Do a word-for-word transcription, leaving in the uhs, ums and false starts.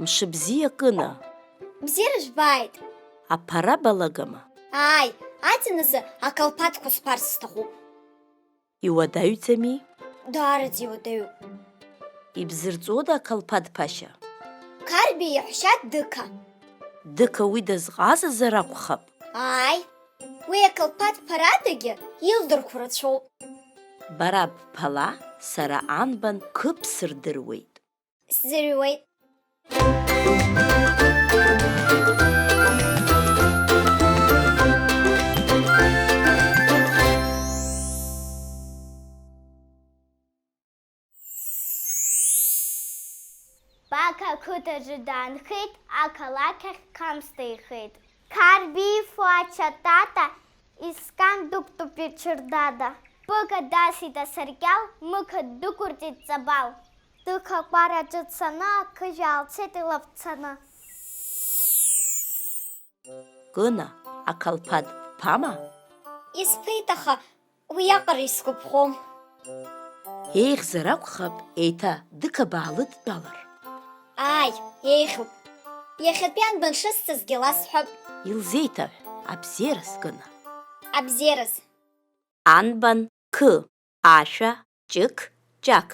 Мшыбзиа, Кына! Бзиара жәбааит! Аԥара балагама? Ааи, аӡын азы акалԥадқәа сԥарц сҭахуп. Иуадаҩӡами? Даараӡа иуадаҩуп. Ибзырҵода акалԥад ԥашьа? Қарбеи иаҳәшьа Дыка. Дыка уи дазҟазазар акәхап? Ааи, уи акалԥад ԥарадагьы илдырхәо рацәоуп. Бара бԥала, сара анбан Қы бсырдыруеит. Сӡырҩуеит. Бақа ақыҭаҿы даанхеит, ақалақь ахь Қамс деихеит. Қарбеи Фуачатата искан дықәтәоуп иҽырдада. Быка дасит асаркьал, Мыка ддәықәырҵеит Ҵабал. Дыка акәараҿы дцаны, ақыжә аалцеит илафцаны. Кына, ақалԥад бԥама? Исԥеит, аха уиаҟара исгәаԥхом. Еиӷьзар акәхап, еиҭа Дыка баалыдтәалар. Ааи, еиӷьуп. Иахьатәи анбан шысҵазгьы ласҳәап. Илзеиҭаҳә, абзиараз, Кына. Абзиараз. Анбан Қы, ашәа, ҷык, ҷақ.